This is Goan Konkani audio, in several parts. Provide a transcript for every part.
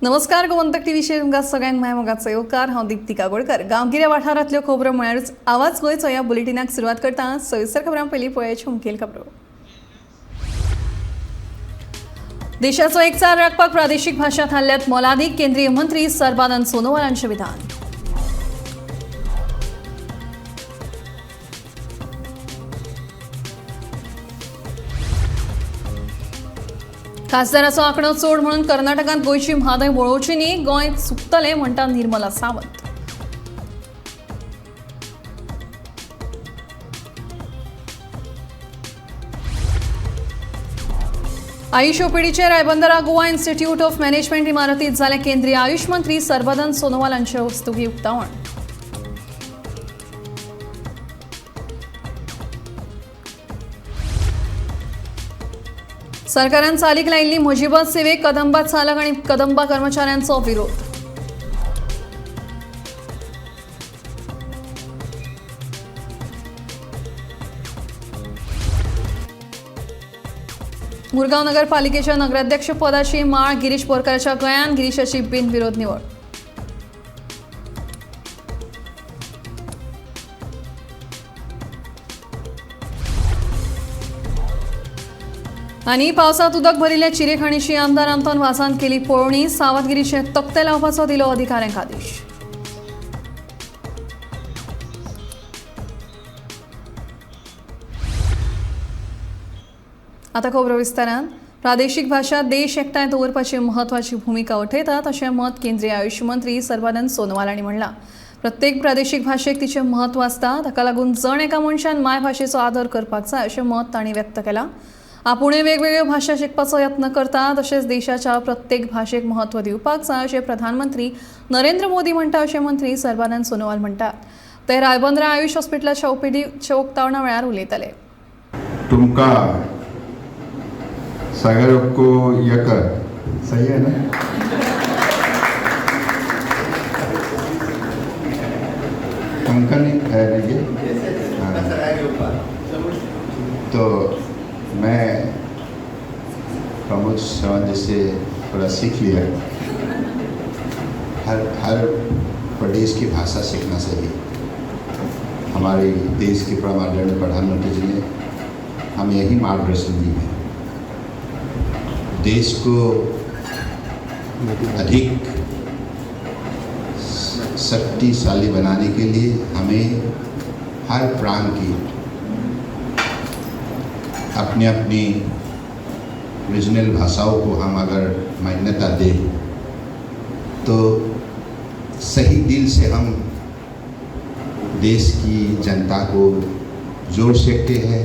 नमस्कार, गोमंतक टीव्हीचेर तुमकां सगळ्यांक माय मोगाचो येवकार. हांव दीप्ती कागोडकर. गांवगिऱ्या वाठारांतल्यो खबरो म्हळ्यारूच आवाज गोंयचो ह्या बुलेटिनाक सुरवात करता. सविस्तर खबरां पयलीं पळयाच्यो मुखेल खबरो. देशाचो एकचार राखपाक प्रादेशीक भाशा थारल्यात मोलादीक, केंद्रीय मंत्री सर्बानंद सोनोवाल हांचें विधान. खासदाराचो आंकडो चड म्हणून कर्नाटकांत गोंयची म्हादय वळोवची न्ही, गोंय चुकतलें म्हणटा निर्मला सावंत. आयुष ओपीडीचे रायबंदरा गोवा इन्स्टिट्यूट ऑफ मॅनेजमेंट इमारतीत जालें केंद्रीय आयुष मंत्री सर्बानंद सोनोवाल हांचे हस्तुकीं उक्तावण. सरकारान चालीक लायिल्ली म्हजी बस सेवेक कदंबा चालक आनी कदंबा कर्मचाऱ्यांचो विरोध. मुरगांव नगरपालिकेच्या नगराध्यक्ष पदाची माळ गिरीश बोरकाराच्या गळ्यान, गिरीशाची बिनविरोध निवड. आनी पावसात उदक भरिल्ल्या चिरेखाणीची आमदार आंतोन वाझान केली पळोवणी, सावधगिरीचे तकटे लावपाचो दिलो अधिकाऱ्यांक आदेश. आता खबरो विस्तारान. प्रादेशीक भाशा देश एकठांय दवरपाची म्हत्वाची भुमिका वठयतात अशें मत केंद्रीय आयुष मंत्री सर्बानंद सोनोवाल हांणी म्हणलां. प्रत्येक प्रादेशीक भाशेक तिचें म्हत्व आसता, ताका लागून जण एका मनशान मायभाशेचो आदर करपाक जाय अशें मत तांणी व्यक्त केलां. आपुणूय वेगवेगळ्यो भाशा शिकपाचो यत्न करता, तशेंच देशाच्या प्रत्येक भाशेक म्हत्व दिवपाक जाय अशें प्रधानमंत्री नरेंद्र मोदी म्हणटा अशें मंत्री सर्बानंद सोनोवाल म्हणटात. ते रायबंदरा आयुष हॉस्पिटलाच्या ओपीडीच्या उक्तावणा वेळार उलयताले. तुमका सागर को यकर सही है ना? कंकन है ना ये? हाँ। तो मैं प्रमोद चौहान जी से थोड़ा सीख लिया। हर हर प्रदेश की भाषा सीखना चाहिए। हमारे देश के परम आदरणीय प्रधानमंत्री जी ने हमें यही मार्गदर्शन दी है। देश को अधिक शक्तिशाली बनाने के लिए हमें हर प्रांत की अपनी अपनी रीजनल भाषाओं को हम अगर मान्यता दें तो सही दिल से हम देश की जनता को जोड़ सकते हैं,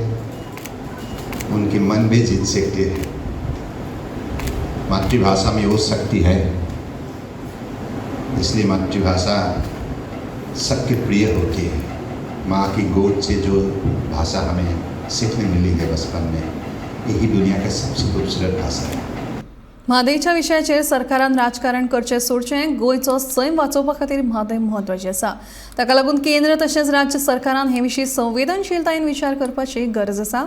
उनके मन भी जीत सकते हैं। मातृभाषा में वो शक्ति है, इसलिए मातृभाषा सबके प्रिय होती है। माँ की गोद से जो भाषा हमें सीखने मिली है बचपन में, यही दुनिया का सबसे खूबसूरत भाषा है। म्हादयच्या विशयाचेर सरकारान राजकारण करचें सोडचें. गोंयचो सैम वाचोवपा खातीर म्हादय म्हत्वाची आसा. ताका लागून केंद्र तशेंच राज्य सरकारान हे विशीं संवेदनशीलतायेन विचार करपाची गरज आसा.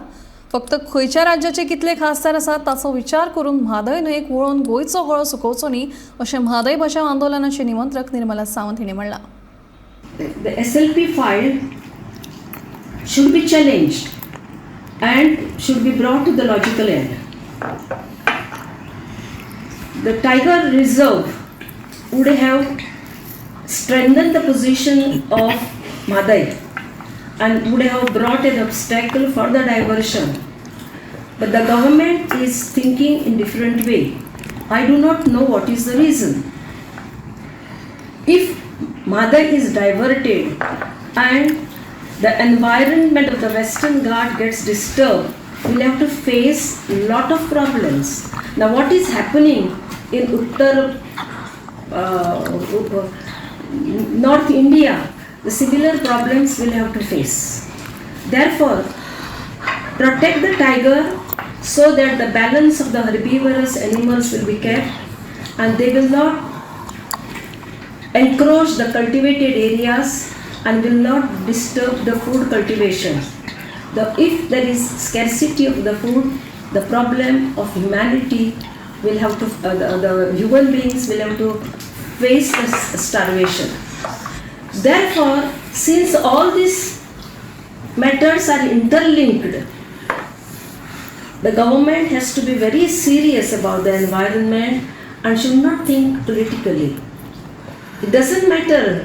फक्त खंयच्या राज्याचे कितले खासदार आसात ताचो विचार करून म्हादय न्हंयेक वळोवन गोंयचो गळो सुकोवचो न्ही अशें म्हादय बचाव आंदोलनाचे निमंत्रक निर्मला सावंत हिणें म्हणलां. The SLP file should be challenged and should be brought to the logical end. The Tiger Reserve would have strengthened the position of Mhadei and would have brought an obstacle for the diversion. But the government is thinking in different way. I do not know what is the reason. If Mhadei is diverted and the environment of the Western Ghat gets disturbed, we'll have to face a lot of problems. Now, what is happening in North India, the similar problems we'll have to face. Therefore, protect the tiger so that the balance of the herbivorous animals will be kept and they will not encroach the cultivated areas and will not disturb the food cultivation. If there is scarcity of the food, the problem of humanity will have to, the human beings will have to face the starvation. Therefore, since all these matters are interlinked, the government has to be very serious about the environment and should not think politically. It doesn't matter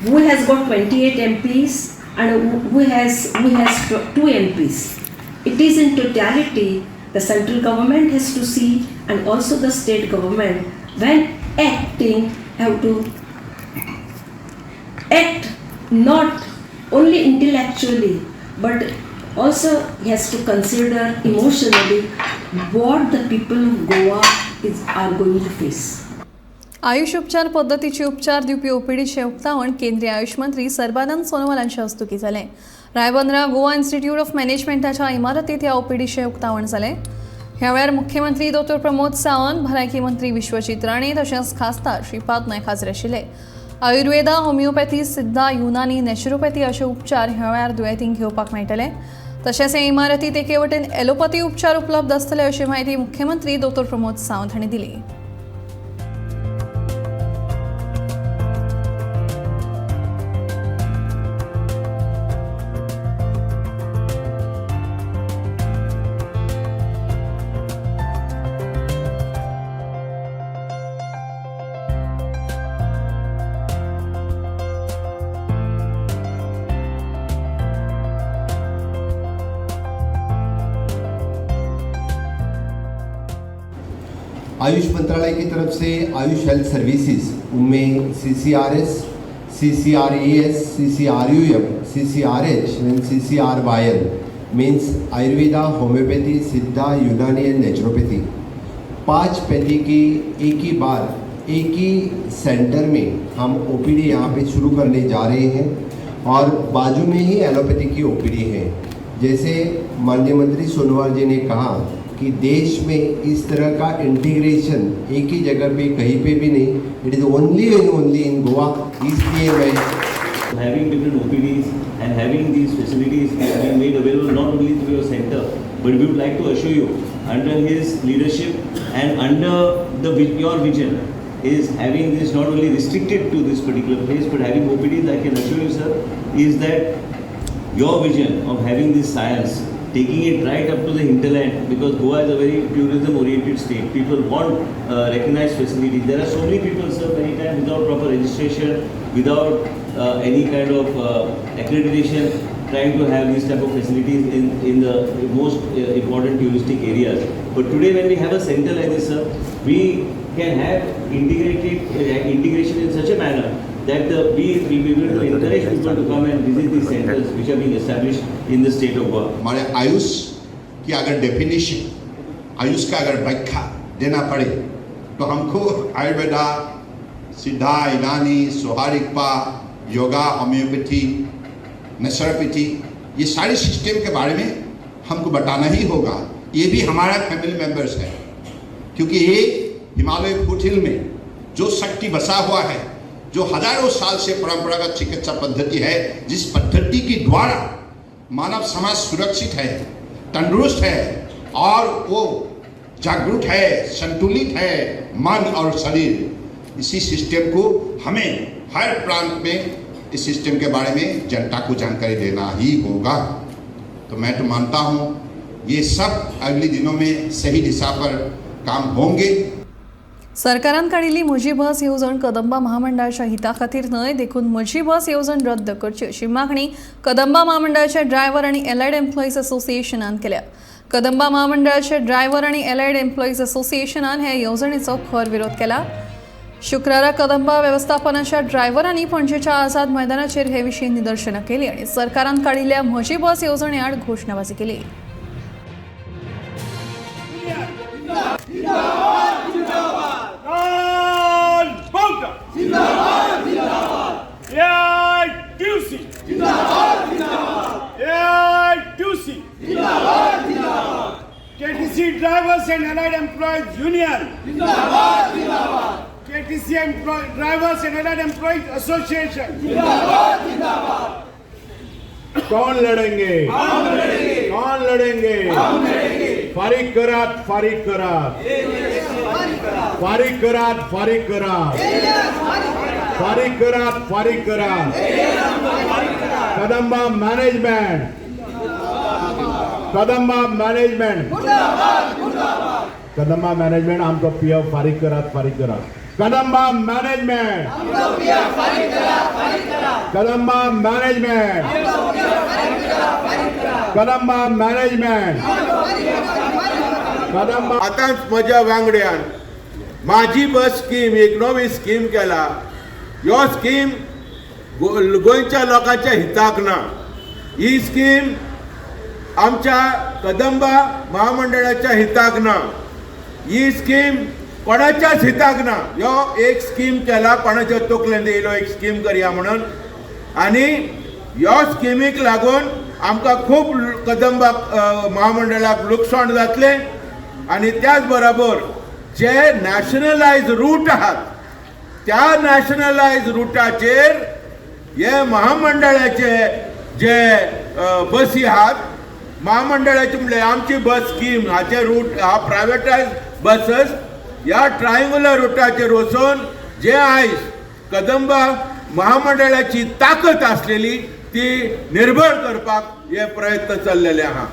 who has got 28 MPs and who has 2 MPs. It is in totality the central government has to see, and also the state government when acting have to act not only intellectually but also he has to consider emotionally what the people of Goa are going to face. Ayush उपचार पद्दतीचे उपचार दिवपी ओपीडीचें उक्तावण केंद्रीय आयुष मंत्री सर्बानंद सोनोवाल हांच्या हस्तुकीं जालें. रायबंदरा गोवा इन्स्टिट्यूट ऑफ मॅनेजमेंटाच्या इमारतींत ह्या ओपीडीचें उक्तावण जालें. ह्या वेळार मुख्यमंत्री डॉ प्रमोद सावंत, भलायकी मंत्री विश्वजीत राणे तशेंच खासदार श्रीपाद नायक हाजीर आशिल्ले. आयुर्वेदा, होमिओपॅथी, सिद्धा, युनानी, नॅचरोपॅथी अशे उपचार ह्या वेळार दुयेंतींक घेवपाक मेळटले. तशेंच हे इमारतींत एके वटेन एलोपॅथी उपचार उपलब्ध आसतले अशी म्हायती मुख्यमंत्री डॉ प्रमोद सावंत हांणी दिली. आयुष मंत्रालय की तरफ से आयुष हेल्थ सर्विसेज, उनमें CCRS, CCRAS, CCRUM, CCRH and CCRYL means Ayurveda, homeopathy, Siddha, Unani and naturopathy, 5 pathy की एक ही बार एक ही सेंटर में हम ओपीडी यहाँ पे शुरू करने जा रहे हैं और बाजू में ही एलोपैथी की ओपीडी है. जैसे माननीय मंत्री सोनोवाल जी ने कहा कि देश में इस तरह का इंटीग्रेशन एक ही जगह पे कहीं पे भी नहीं, it is only and only in Goa. इसलिए मैं having different OPDs and having these facilities being made available not only through your center, but we would like to assure you, under his leadership and under the your vision is having this not only restricted to this particular place, but having OPDs, I can assure you, sir, is that your vision of having this science, taking it right up to the hinterland, because Goa is a very tourism-oriented state. People want recognized facilities. There are so many people, sir, many times without proper registration, without any kind of accreditation, trying to have these type of facilities in the most important touristic areas. But today, when we have a center like this, sir, we can have integration in such a manner that we will be able to encourage people to come and visit these centers which are being established in the state of Goa. हमारे आयुष की अगर डेफिनेशन, आयुष का अगर व्याख्या देना पड़े तो हमको आयुर्वेदा, सिद्धा, यूनानी, सोहारिकपा, योगा, होम्योपैथी, नेचुरोपैथी, ये सारे सिस्टम के बारे में हमको बताना ही होगा. ये भी हमारा फैमिली मेम्बर्स है, क्योंकि ये हिमालय फुटहिल में जो शक्ति बसा हुआ है, जो हजारों साल से परंपरागत चिकित्सा पद्धति है, जिस पद्धति के द्वारा मानव समाज सुरक्षित है, तंदुरुस्त है और वो जागरूक है, संतुलित है मन और शरीर, इसी सिस्टम को हमें हर प्रांत में इस सिस्टम के बारे में जनता को जानकारी देना ही होगा. तो मैं तो मानता हूँ ये सब अगले दिनों में सही दिशा पर काम होंगे. सरकारान काडिल्ली म्हजी बस येवजण कदंबा महामंडळाच्या हिता खातीर न्हय, देखून म्हजी बस येवजण रद्द करची अशी मागणी कदंबा महामंडळाचे ड्रायव्हर आनी एलायड एम्प्लॉईज असोसिएशनान केल्या. कदंबा महामंडळाचे ड्रायव्हर आनी एलायड एम्प्लॉईज असोसिएशनान हे येवजणेचो खर विरोध केला. शुक्रारा कदंबा वेवस्थापनाच्या ड्रायव्हरांनी पणजेच्या आझाद मैदानाचेर हे विशीं निदर्शनां केली आनी सरकारान काडिल्ल्या म्हजी बस येवजणे आड घोशणाबाजी केली. KTC Drivers and Allied Employees Union. Zindabad, Zindabad. KTC Drivers and Allied Employees Association. Zindabad, Zindabad. कौन लड़ेंगे? हम लड़ेंगे. कौन लड़ेंगे? हम लड़ेंगे. फारीक करात, फारीक करात, फारीक करात, फारीक करात, फारीक करात, फारीक करात. Kadamba management, Kadamba management, Kadamba management आमचो पीएफ फारीक करात, फारीक करात. Kadamba management, Kadamba management, Kadamba management, Kadamba. आतांच म्हज्या वांगड्यान म्हाजी बस स्कीम एक नवी स्कीम केला. ह्यो स्कीम गोंयच्या लोकांच्या हिताक ना. ही स्कीम आमच्या कदंबा महामंडळाच्या हिताक ना. ही स्कीम कोणाच्याच हिताक ना. ह्यो एक स्कीम केला, कोणाच्या तकलेन येयलो एक स्कीम करया म्हणून, आनी ह्यो स्किमीक लागून आमकां खूब कदंबा महामंडळाक लुकसाण जातलें. आनी त्याच बरोबर जे नॅशनलायज रूट आहात त्या नॅशनलायज रुटाचेर हे महामंडळाचे जे बसी आहात, महामंडळाचे म्हणल्यार आमची बस स्कीम हाचे रूट हा प्रायवेटायज बसेस ह्या ट्रायंगुलर रुटाचेर वचून जे आयज कदंबा महामंडळाची ताकद आसलेली ती निर्भर करपाक हे प्रयत्न चल्लेले आहा.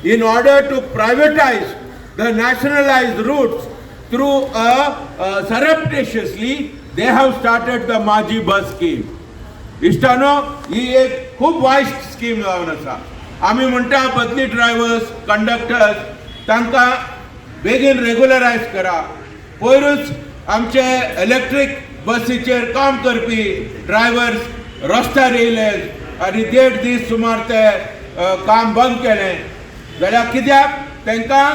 In order to privatise the nationalise routes through a surreptitiously they have started the Mhaji bus scheme. इश्टानो, ही एक खूब वायट स्कीम जावन आसा. आमी म्हणटा बदली ड्रायव्हर्स, कंडक्टर्स तांकां बेगीन रेगुलरायज करा. पयरूच आमचे इलेक्ट्रीक बसीचेर काम करपी ड्रायव्हर्स रस्त्यार येयले आनी 1.5 दीस सुमार ते काम बंद केलें. जाल्यार कित्याक तांकां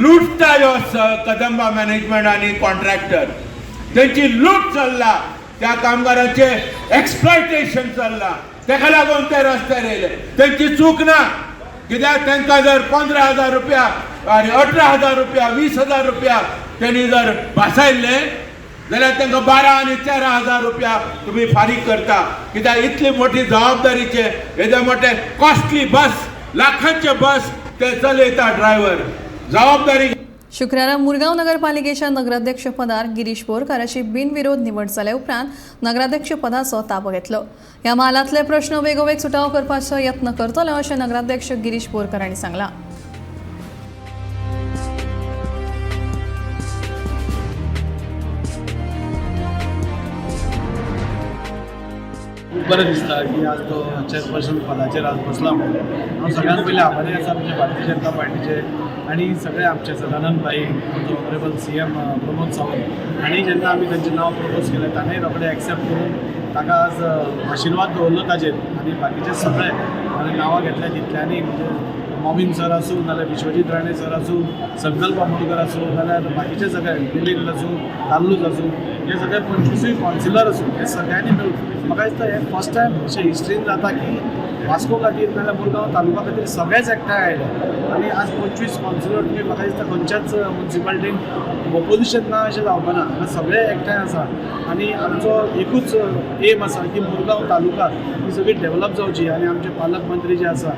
लुटता ह्यो कदंबा मॅनेजमेंट आनी कॉन्ट्रॅक्टर, तेंची लूट चल्ला, त्या कामगारांचे एक्सप्लॉयटेशन चल्ला, तेका लागून ते रस्त्यार येयले. तेंची चूक ना, कित्याक तांकां जर 15,000 रुपया आनी 18,000 रुपया, 20,000 रुपया तेणी जर भासायल्ले जाल्यार तांकां 12 आनी 13,000 रुपया तुमी फारीक करता. कित्याक इतली मोठी जबाबदारीचे येदे मोठे कॉस्टली बस, लाखांचे बस ते चलयता ड्रायव्हर, जबाबदारी. शुक्रारा मुरगांव नगरपालिकेच्या नगराध्यक्ष पदार गिरीश बोरकार अशी बिनविरोध निवड जाल्या उपरांत नगराध्यक्ष पदाचो ताबो घेतलो. ह्या म्हालांतले प्रश्न वेगोवेग सुटावो करपाचो यत्न करतलो अशें नगराध्यक्ष गिरीश बोरकार हांणी सांगलां. खूब बरें दिसता की आज तो चेअरपर्सन पदाचेर आज बसला म्हणून. हांव सगळ्यांत पयलीं आभारी आसा म्हणजे भारतीय जनता पार्टीचे आनी सगळे आमचे सदानंद भाई, आमचो ऑनरेबल CM Pramod Sawant हांणी जेन्ना आमी तांचें नांव प्रपोज केलें ताणें रोखडें एक्सेप्ट करून ताका आज आशिर्वाद दवरलो ताजेर. आनी बाकीचे सगळे हांवें नांवां घेतल्या तितल्यांनी, म्हणजे मोमीन सर आसूं नाल्यार विश्वजीत राणे सर आसूं, संकल्प आमोणकर आसूं, नाल्यार बाकीचे सगळे मिलिंद आसूं, ताल्लूज आसूं, हे सगळे 25 कावन्सिलर आसूं, हे सगळ्यांनी मेळून म्हाका दिसता हें फर्स्ट टायम अशें हिस्ट्रीन जाता की वास्को खातीर नाल्यार मुरगांव तालुका खातीर सगळेच एकठांय आयले. आनी आज 25 कावन्सिलर तुमी म्हाका दिसता खंयच्याच मुन्सिपालिटीन ऑपोजिशन ना अशें जावपाना. हांगा सगळे एकठांय आसा आनी आमचो एकूच एम आसा की मुरगांव तालुका ही सगळी डेवलप जावची. आनी आमचे पालक मंत्री जे आसा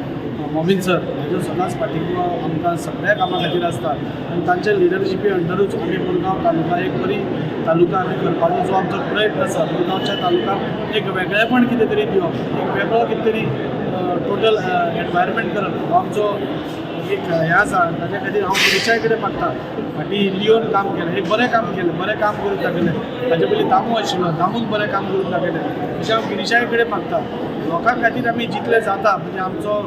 मोमीन सर, हाजो सदांच पाठिंबो आमकां सगळ्या कामां खातीर आसता आनी तांच्या लिडरशिपी अंडरूच आमी मुरगांव तालुका एक बरी तालुका आमी करपाचो जो आमचो प्रयत्न आसा, मुरगांवच्या तालुक्याक एक वेगळेपण कितें तरी दिवप, एक वेगळो कितें तरी टोटल एनवायरमेंट करप, हो आमचो एक हें आसा. ताच्या खातीर हांव पुलिसांय कडेन मागता, फाटीं लियोन काम केलें, एक बरें काम केलें, बरें काम करून दाखयलें. ताजे पयलीं दामू आशिल्लो, दामून बरें काम करून दाखयलें. तशें हांव गिरीशाय कडेन मागता, लोकां खातीर आमी जितलें जाता म्हणजे आमचो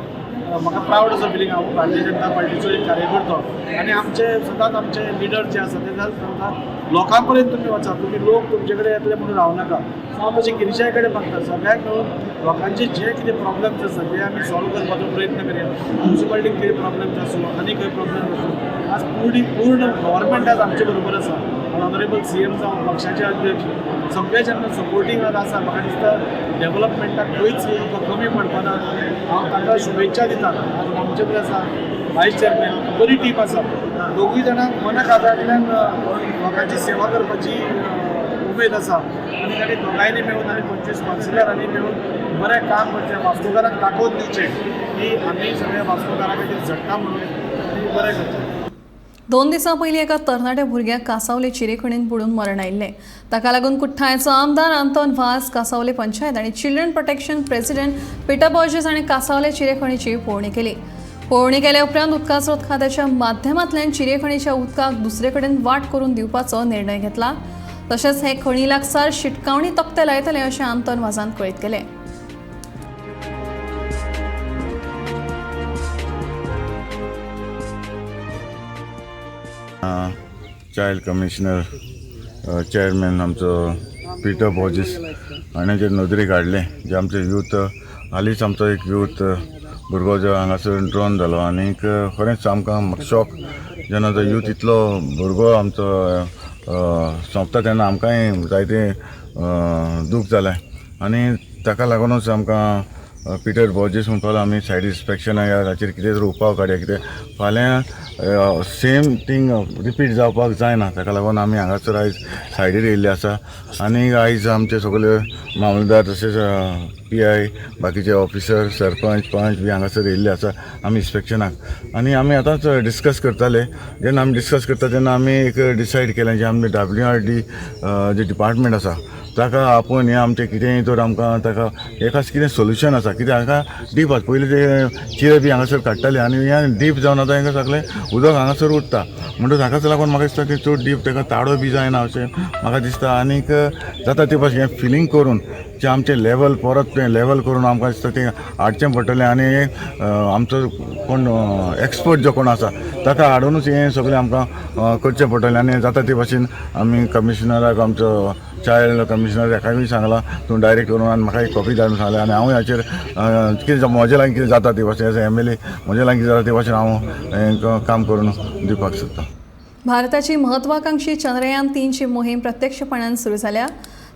म्हाका प्रावड असो फिलींग, हांव भारतीय जनता पार्टीचो एक कार्यकर्तो आनी आमचे सदांच आमचे लिडर जे आसा ते सदांच सांगता लोकां पर्यंत तुमी वचा, तुमी लोक तुमचे कडेन येतले म्हणून रावनाका. सो हांव तशें गिरीशाय कडेन मागता, सगळ्यांक मेळून लोकांचे जे कितें प्रॉब्लम्स आसा ते आमी सॉल्व करपाचो प्रयत्न करया. मुन्सिपालिटीक कितें प्रॉब्लम्स आसूं आनी खंय प्रॉब्लम्स आसूं, आज पूर्ण गव्हर्मेंट आज आमचे बरोबर आसा. ऑनरेबल CM जावं, पक्षाचे अध्यक्ष, सगळे जेन्ना सपोर्टींग आज आसा, म्हाका दिसता डेवलपमेंटाक खंयच कमी पडपाना. हांव तांकां शुभेच्छा दिता. आज आमचे कडेन आसा वायस चेअरमॅन, बरी टीम आसा, दोगूय जाणां मना काळजांतल्यान लोकांची सेवा करपाची उमेद आसा आनी तांणी दोगांयनी मेळून आनी 25 कावन्सिलरांनी मेळून बरें काम करचें, वास्कोकारांक दाखोवन दिवचें की आमी सगळे वास्कोकारां खातीर झडटा म्हणून. आनी खूब बरें करचें. 2 दिसां पयलीं एका तरणाट्या भुरग्याक कासावले चिरेखणीन बुडून मरण आयिल्लें. ताका लागून कुठ्ठाळेचो आमदार आंतोन वास, कासावले पंचायत आनी children protection president Peter Borges हांणी कासावले चिरेखणीची पळोवणी केली. पळोवणी केल्या उपरांत उदका स्रोत खात्याच्या माध्यमांतल्यान चिरेखणीच्या उदकाक दुसरे कडेन वाट करून दिवपाचो निर्णय घेतला. तशेंच हे खणी लागसार शिटकावणी तकटे लायतले अशें आंतोन वाजान कळीत केलें. चायल्ड कमिशनर चेअरमॅन आमचो पिटर बॉर्जीस हाणें जे नदरेक हाडलें जे आमचे यूथ, हालींच आमचो एक यूथ भुरगो जो हांगासर ड्रोन जालो आनीक खरेंच आमकां शॉक जेन्ना तो यूथ इतलो भुरगो आमचो सोंपता तेन्ना आमकांय जायतें दूख जालें आनी ताका लागूनच आमकां पिटर बॉर्जीस म्हणपाक आमी सायड इन्स्पेक्शन हाचेर कितें तरी उपाय काडया, कितें फाल्यां सेम थींग रिपीट जावपाक जायना. ताका लागून आमी हांगासर आयज सायडीर येयल्ले आसा आनी आयज आमचे सगळे मामलेदार तशेंच PI, बाकीचे ऑफिसर, सरपंच, पंच बी हांगासर येयल्ले आसा आमी इन्स्पेक्शनाक. आनी आमी आतांच डिस्कस करताले. जेन्ना आमी डिस्कस करता तेन्ना आमी एक डिसायड केलें जे आमचे WRD जे डिपार्टमेंट आसा ताका आपोवन हें आमचें कितेंय तर आमकां ताका एकाच कितें सोल्युशन आसा, कित्याक हांगा डीप आसा. पयलीं ते चिरे बी हांगासर काडटाले आनी हें डीप जावन आतां हांगा सगळें उदक हांगासर उरता. म्हणटकच हाकाच लागून म्हाका दिसता की चड डीप ताका ताडो बी जायना अशें म्हाका दिसता. आनीक जाता ते भाशेन हें फिलींग करून जें आमचें लेवल परत तें लेवल करून आमकां दिसता तें हाडचें पडटलें. आनी आमचो कोण एक्सपर्ट जो कोण आसा ताका हाडुनूच हें सगळें आमकां करचें पडटलें. आनी जाता ते भाशेन आमी कमिशनराक, आमचो चायल्ड कमिशनर हाकाय सांगलां तूं डायरेक्ट करून आनी म्हाका एक कॉपी धाडून सांगलें. आनी हांव हाचेर कितें म्हजे लागीं कितें जाता ते भाशेन एज MLA म्हजे लागीं कितें जाता ते भाशेन हांव काम करून दिवपाक सोदतां. भारताची महत्वाकांक्षी चंद्रयान 3ची मोहीम प्रत्यक्षपणान सुरू जाल्या.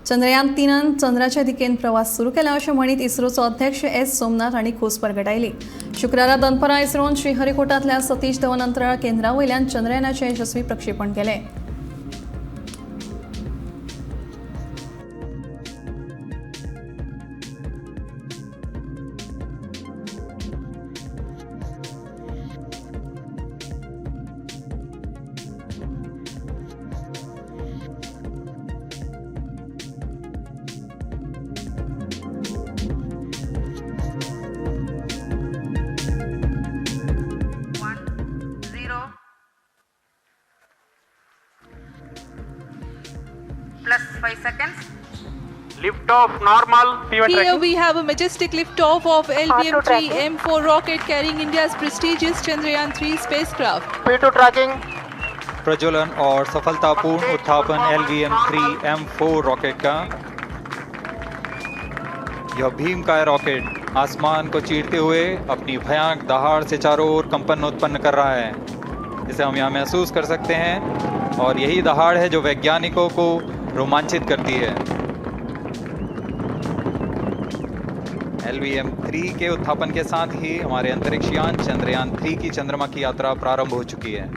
चंद्रयान 3 चंद्राच्या दिकेन प्रवास सुरू केला अशें म्हणीत इस्रोचो अध्यक्ष एस सोमनाथ हांणी खोस परगटायली. शुक्रारा दनपरां इस्रोन श्रीहरिकोटांतल्या सतीश धवन अंतराळ केंद्रा वयल्यान चंद्रयानाचें यशस्वी प्रक्षेपण केलें. +5 seconds. Lift off normal. Here we have a majestic lift off of LVM-3 M4 rocket carrying India's prestigious Chandrayaan-3 spacecraft. P2 tracking. प्रज्वलन और सफलतापूर्ण उत्थापन LVM-3 M4 rocket का। यह भीमकाय रॉकेट आसमान को चीरते हुए अपनी भयानक दहाड़ से चारों ओर कंपन उत्पन्न कर रहा है, इसे हम यहाँ महसूस कर सकते हैं। और यही दहाड़ है जो वैज्ञानिकों को रोमांचित करती है। LVM-3 के उत्थापन के साथ ही हमारे अंतरिक्षयान चंद्रयान-3 की चंद्रमा की यात्रा प्रारंभ हो चुकी है।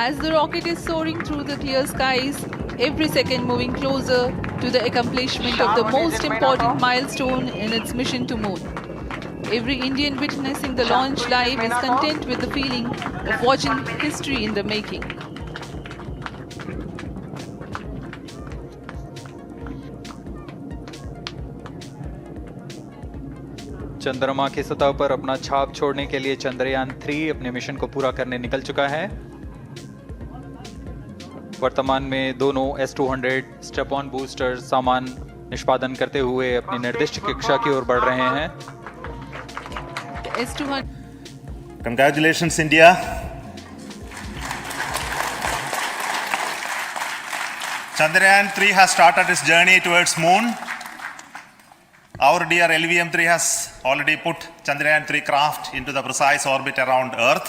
As the rocket is soaring through the clear skies, every second moving closer to the accomplishment of the most important milestone in its mission to moon. Every Indian witnessing the launch live is content with the feeling of watching history in the making. चंद्रमा की सतह पर अपना छाप छोड़ने के लिए चंद्रयान-3 अपने मिशन को पूरा करने निकल चुका है। वर्तमान में दोनों S-200 स्टेप ऑन बूस्टर सामान निष्पादन करते हुए अपनी निर्दिष्ट कक्षा की ओर बढ़ रहे हैं। S-200. Congratulations, India. Chandrayaan-3 has started its journey towards moon. Our dear LVM-3 has already put Chandrayaan-3 craft into the precise orbit around Earth.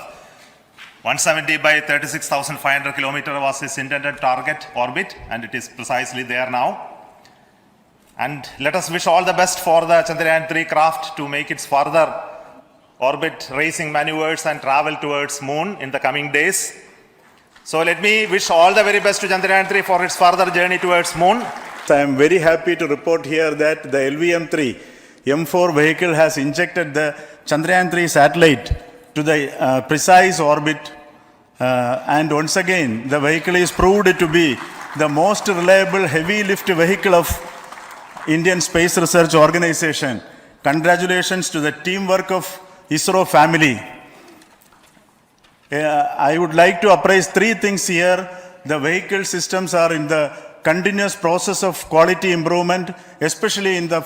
170 by 36,500 kilometer was its intended target orbit, and it is precisely there now. And let us wish all the best for the Chandrayaan-3 craft to make its further orbit racing maneuvers and travel towards moon in the coming days. So let me wish all the very best to Chandrayaan-3 for its further journey towards moon. I am very happy to report here that the LVM-3 M4 vehicle has injected the Chandrayaan-3 satellite to the precise orbit. And once again, the vehicle is proved to be the most reliable heavy lift vehicle of Indian Space Research Organization. Congratulations to the teamwork of ISRO family. I would like to apprise three things here. The vehicle systems are in the continuous process of quality improvement, especially in the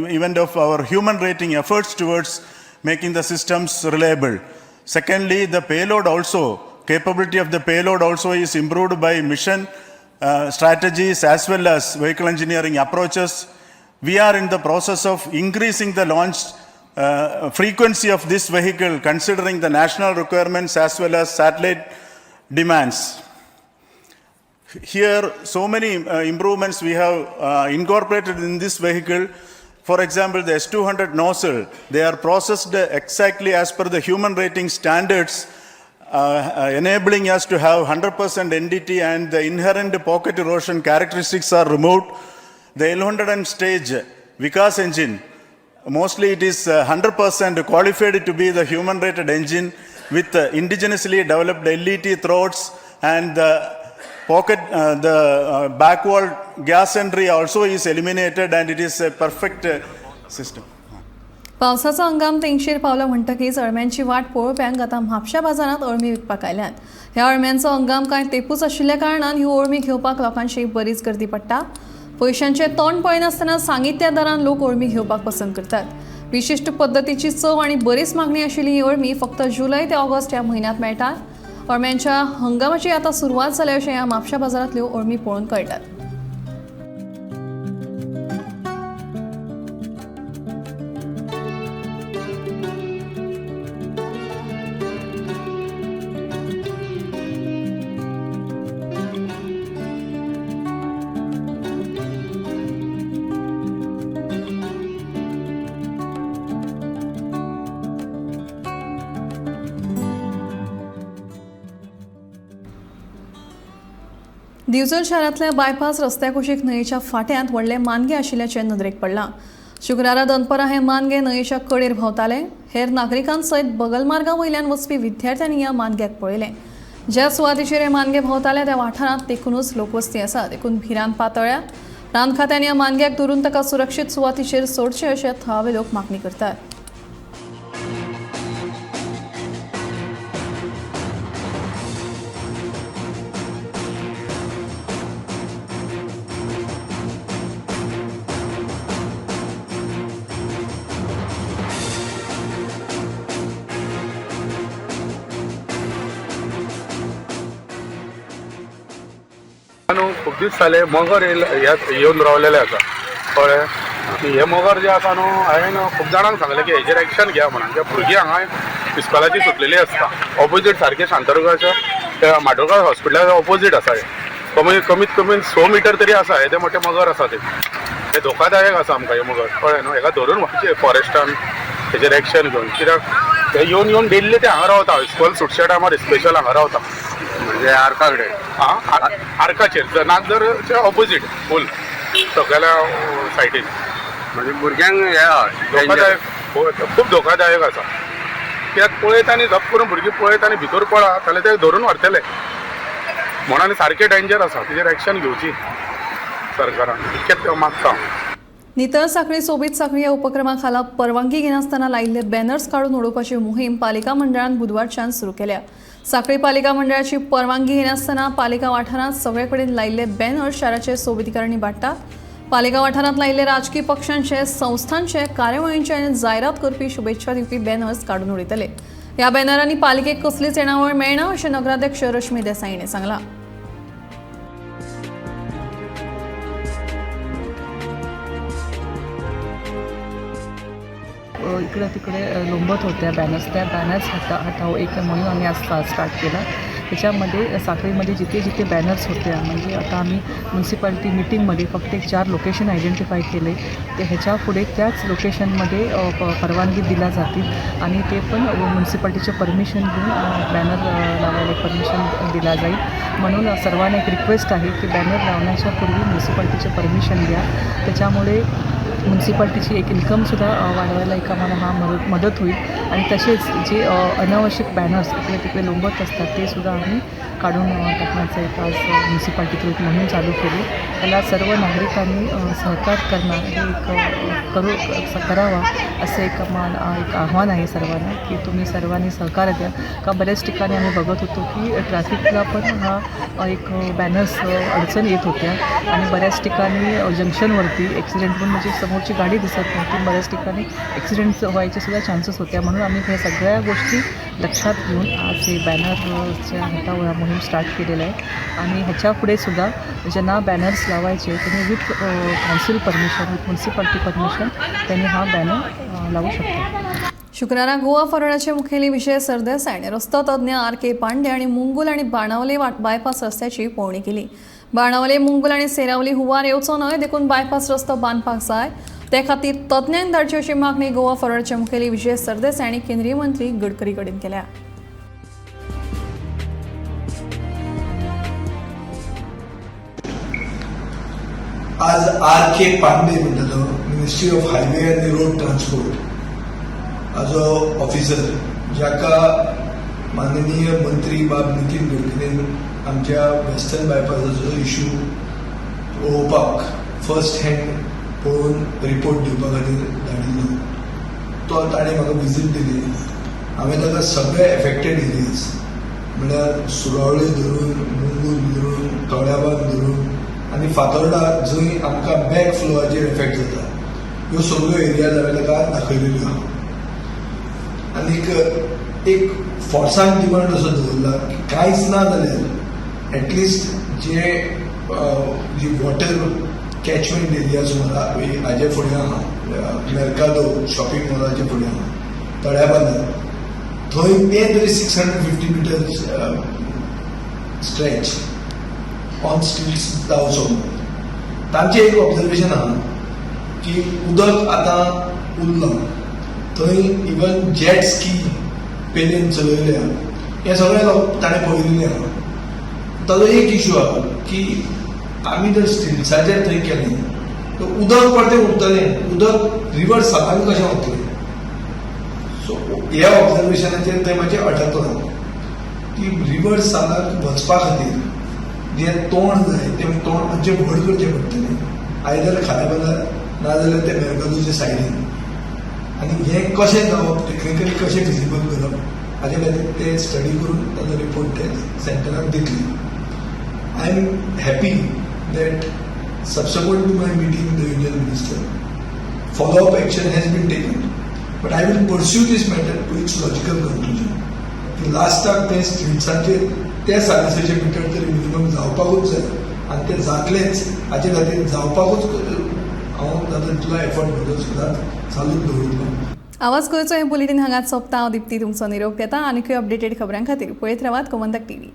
event of our human rating efforts towards making the systems reliable. Secondly, the payload also, capability of the payload also is improved by mission strategies as well as vehicle engineering approaches. We are in the process of increasing the launch frequency of this vehicle, considering the national requirements as well as satellite demands. Here, so many improvements we have incorporated in this vehicle. For example, the S200 nozzle, they are processed exactly as per the human rating standards, enabling us to have 100% NDT, and the inherent pocket erosion characteristics are removed. The L100M stage Vikas engine, mostly it is 100% qualified to be the human rated engine with indigenously developed LET throats, and the pocket, the backward gas entry also is eliminated, and it is a perfect system. पावसाचो हंगाम तेंगशेर पावलो म्हणटकीच अळम्यांची वाट पळोवप्यांक आतां म्हापशा बाजारांत अळमी विकपाक आयल्यात. ह्या अळम्यांचो हंगाम कांय तेंपूच आशिल्ल्या कारणान ह्यो अळमी घेवपाक लोकांची बरीच गर्दी पडटा. पयशांचें तोंड पळयनासतना सांगीत त्या दरान लोक अळमी घेवपाक पसंत करतात. विशिश्ट पद्दतीची चव आनी बरीच मागणी आशिल्ली ही अळमी फक्त जुलय ते ऑगस्ट ह्या म्हयन्यांत मेळटात. अळम्यांच्या हंगामाची आतां सुरवात जाल्या अशें ह्या म्हापशा बाजारांतल्यो अळमी पळोवन कळटात. दिवचल शारांतल्या बायपास रस्त्या कुशीक न्हंयेच्या फाट्यांत व्हडले मानगे आशिल्ल्याचें नदरेक पडलां. शुक्रारा दनपरां हे मानगे न्हंयेच्या कडेर भोंवताले. हेर नागरिकां सयत बगलमार्गा वयल्यान वचपी विद्यार्थ्यांनी ह्या मानग्याक पळयलें. ज्या सुवातेचेर हे मानगे भोंवताले त्या वाठारांत तेकूनच लोकवस्ती आसा, देखून भिरांत पातळ्या. रान खात्यान ह्या मानग्याक धरून ताका सुरक्षीत सुवातेचेर सोडचे अशें थळावे लोक मागणी करतात. खूब दीस जाले मगर येवन रावलेले आसा, कळ्ळें. हे मगर जे आसा न्हू, हांवें खूब जाणांक सांगलें की हेजेर एक्शन घेया म्हणून. कित्याक भुरगीं हांगा इस्कॉलाची सुटलेली आसता, ऑपोजीट सारकें शांतादुर्गाच्या माटोळकार हॉस्पिटला ऑपोजीट आसा. हे कमीत कमी 100 मिटर तरी आसा. हे ते मोठे मगर आसा, ते हे धोकादायक आसा आमकां हे मगर, कळ्ळें न्हू. हेका धरून व्हरचें फॉरेस्टान, हेजेर एक्शन घेवन. कित्याक हे येवन येवन डेल्ली ते हांगा रावता, इस्कॉल सुटच्या टायमार स्पेशल हांगा रावता. म्हणजे आर्का कडेन, आं, आर्काचेर नागदरच्या ऑपोजीट फूल सगळ्या सायडीन. म्हणजे भुरग्यांक हे धोकादायक, खूब धोकादायक आसा. कित्याक पळयता आनी जप करून भुरगीं पळयता आनी भितर पळा जाल्यार ते धरून व्हरतले म्हणून सारकें डेंजर आसा. तेजेर एक्शन घेवची सरकारान, इतकें मागता. नितळ साखळी सोबीत साखळी ह्या उपक्रमा खाला परवानगी घेनासतना लायिल्ले बॅनर्स काडून उडोवपाची मोहीम पालिका मंडळान बुधवारच्यान सुरू केल्या. साखळी पालिका मंडळाची परवानगी घेनासतना पालिका वाठारांत सगळे कडेन लायिल्ले बॅनर्स शाराचे सोबीतीकरण इबाडटा. पालिका वाठारांत लायिल्ले राजकी पक्षांचे, संस्थांचे, कार्यावळींचे आनी जायरात करपी शुभेच्छा दिवपी बॅनर्स काडून उडयतले. ह्या बॅनरांनी पालिकेक कसलीच येणावळ मेळना अशें नगराध्यक्ष रश्मी देसाई हांणी सांगलां. इकडं तिकडे लोंबत होत्या बॅनर्स, त्या बॅनर्स हटाव एक मोहीम आम्ही आज स्टार्ट केला. त्याच्यामध्ये साखळीमध्ये जिथे जिथे बॅनर्स होत्या, म्हणजे आता आम्ही म्युन्सिपाल्टी मिटिंगमध्ये फक्त एक 4 लोकेशन आयडेंटिफाय केले, ते ह्याच्या पुढे त्याच लोकेशनमध्ये परवानगी दिल्या जातील आणि ते पण म्युन्सिपाल्टीचे परमिशन घेऊन बॅनर लावायला परमिशन दिला जाईल. म्हणून सर्वांना एक रिक्वेस्ट आहे की बॅनर लावण्याच्या पूर्वी म्युन्सिपाल्टीचे परमिशन घ्या. त्याच्यामुळे म्युन्सिपाल्टीची एक इन्कमसुद्धा वाढवायला एक आम्हाला हा मदत होईल. आणि तसेच जे अनावश्यक बॅनर्स इकडे तिकडे लोंबत असतात ते सुद्धा आम्ही काढून टाकण्याचं एक आज म्युन्सिपाल्टी थ्रू एक मोहीम चालू केली. त्याला सर्व नागरिकांनी सहकार करणार हे एक करावा असं एक एक आव्हान आहे सर्वांना की तुम्ही सर्वांनी सहकार्य द्या. का बऱ्याच ठिकाणी आम्ही बघत होतो की ट्रॅफिकला पण हा एक बॅनर्स अडचण येत होत्या आणि बऱ्याच ठिकाणी जंक्शनवरती ॲक्सिडेंट पण म्हणजे समोरची गाडी दिसत नव्हती, बऱ्याच ठिकाणी ॲक्सिडेंट्स व्हायचे सुद्धा चान्सेस होत्या. म्हणून आम्ही ह्या सगळ्या गोष्टी लक्षात घेऊन आज हे बॅनरच्या हातावर मोहीम स्टार्ट केलेलं आहे. आणि ह्याच्यापुढे सुद्धा ज्यांना बॅनर्स लावायचे त्यांनी with council permission, with municipality permission त्यांनी हा बॅनर लावू शकतो. शुक्रारा गोवा फॉरवर्डाचे मुखेली विजय सरदेसाय आणि रस्तो तज्ज्ञ आर के पांडे आणि मुंगूल आणि बाणावले बायपास रस्त्याची पळोवणी केली. बाणावले, मुंगूल आणि सेरावली हुवार येवचो न्हय देखून बायपास रस्तो बांदपाक जाय, ते खातीर तज्ञांक धाडची अशी मागणी गोवा फॉरवर्डचे मुखेली विजय सरदेसाय आनी केंद्रीय मंत्री गडकरी कडेन केल्या. आज आर के पांडे म्हणटा तो मिनिस्ट्री ऑफ हायवे आनी रोड ट्रान्सपोर्ट हाजो ऑफिसर, जाका माननीय मंत्री बाब नितीन गडकरीन आमच्या वेस्टर्न बायपासाचो इशू पळोवपाक फर्स्ट हँड पळोवन रिपोर्ट दिवपा खातीर धाडिल्लो, तो ताणें म्हाका विजीट दिली. हांवें ताका सगळे एफेक्टेड एरियाज म्हळ्यार सुरावळे धरून, मुंगूर धरून, तळ्याबाग धरून आनी फातोर्डा जंय आमकां बॅक फ्लोआचेर एफेक्ट जाता ह्यो सगळ्यो एरियाज हांवें ताका दाखयलेल्यो आहा. आनीक एक फोर्सान डिमांड असो दवरला की कांयच ना जाल्यार एटलिस्ट जे जी वॉटर कॅचमेंट एरिया सुमार हाजे फुडें आहा, मेर्कादो शॉपिंग मॉलाचे फुडें आहा, तळ्याबांदार, थंय ते तरी 650 मिटर्स स्ट्रेच ऑन स्ट्रीट्स जावचो. तांचें एक ऑब्जर्वेशन आहा की उदक आतां उरलां थंय, इवन जेट स्की पेलेन चलयल्या, हें सगळें लोक ताणें पळयिल्लें आहा. ताजो एक इशू आहा की आमी जर स्टिल्साचेर थंय केलें तर उदक परतें उरतलें, उदक रिवर सालान कशें वतलें. सो ह्या ऑब्जर्वेशनाचेर थंय मातशें अटकलां की रिवर सालाक वचपा खातीर जें तोंड जाय तें तोंड मातशें व्हड करचें पडटलें, आयदर खाऱ्या नाजाल्यार ते मेरकादोचे सायडीन. आनी हें कशें जावप, टेक्निकली कशें फिजिबल करप हाजे खातीर ते स्टडी करून ताजो रिपोर्ट ते सेंटराक दितले. I am happy that subsequent to my meeting the union minister, follow up action has been taken, but I will pursue this matter to its logical conclusion. की लास्टाक ते स्ट्रिट्सांचेर ते 650 मिटर तरी मिनिमम जावपाकूच जाय आनी ते जातलेच, हाजे खातीर जावपाकूच हांव जाता तितलो एफर्ट म्हजो सदांच चालूच दवरतलो. आवाज गोंयचो हें बुलेटीन हांगाच सोंपता. हांव दीप्ती तुमचो निरोप घेता. आनीकय अपडेटेड खबरां खातीर पळयत रावात गोमंतक टीव्ही.